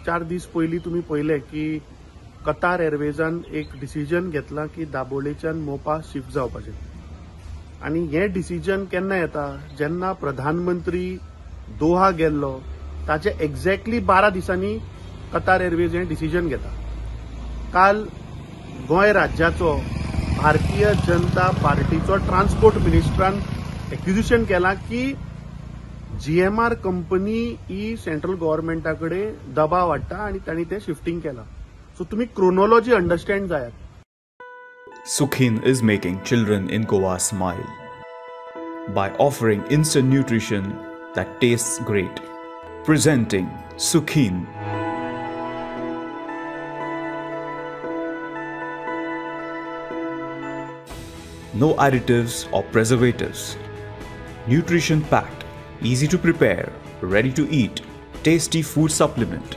4 दीस पयलीं तुमी पळयलें की कतार एअरवेजान एक डिसिजन घेतला की दाबोळेच्यान मोपा शिफ्ट जावपाचें. आनी हें डिसिजन केन्ना येता, जेन्ना प्रधानमंत्री दोहा गेल्लो ताचे एक्झॅक्टली 12 दिसांनी कतार एअरवेज हें डिसिजन घेता. काल गोंय राज्याचो भारतीय जनता पार्टीचो ट्रान्सपोर्ट मिनिस्टरान एक्विजिशन केलां की जीएमआर कंपनी ही सेंट्रल गव्हर्मेंटा कडेन दबाव हाडटा आनी तांणी तें शिफ्टींग केलां. सो तुमी क्रोनोलॉजी अंडरस्टँड जायात. Sukhin is making children in Goa smile by offering instant nutrition that tastes great. Presenting Sukhin. No additives or preservatives. Nutrition packed, easy to prepare, ready to eat, tasty food supplement.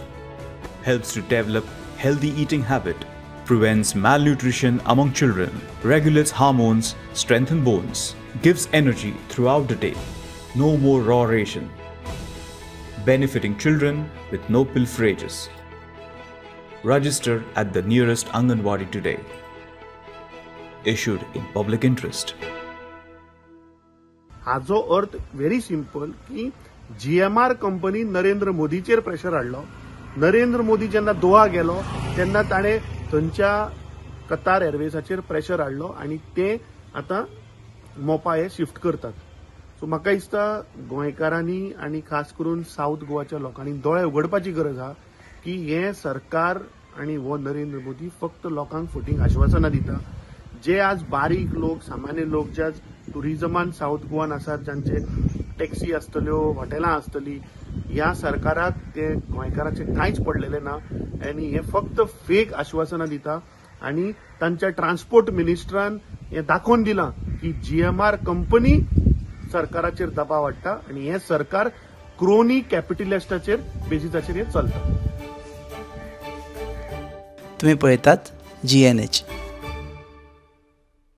Helps to develop healthy eating habit, prevents malnutrition among children, regulates hormones, strengthens bones, gives energy throughout the day. No more raw ration. Benefiting children with no pilferages. Register at the nearest Anganwadi today. Issued in public interest. हाजो अर्थ very simple की GMR company Narendra मोदीचेर pressure हाडलो. नरेंद्र मोदी जेन्ना दोहा गेलो तेन्ना ताणें थंयच्या Qatar एअरवेजाचेर pressure हाडलो आनी ते आतां मोपा हे शिफ्ट करतात. सो म्हाका दिसता गोंयकारांनी आनी खास करून सावथ गोवाच्या लोकांनी दोळे उगडपाची गरज आहा की हें सरकार आनी हो नरेंद्र मोदी फक्त लोकांक फटींग आश्वासनां दिता. जे आज बारीक लोक, सामान्य लोक जे आज टुरिजमान सावथ गोवान आसात, जांचे टॅक्सी आसतल्यो, हॉटेलां आसतली, ह्या सरकाराक ते गोंयकाराचें कांयच पडलेलें ना आनी हे फक्त फेक आश्वासनां दिता. आनी तांच्या ट्रान्सपोर्ट मिनिस्टरान हें दाखोवन दिलां की जीएमआर कंपनी सरकाराचेर दबाव हाडटा आनी हें सरकार क्रोनी कॅपिटलिस्टाचेर बेजिसाचेर हें चलता. तुमी पळयतात GNH.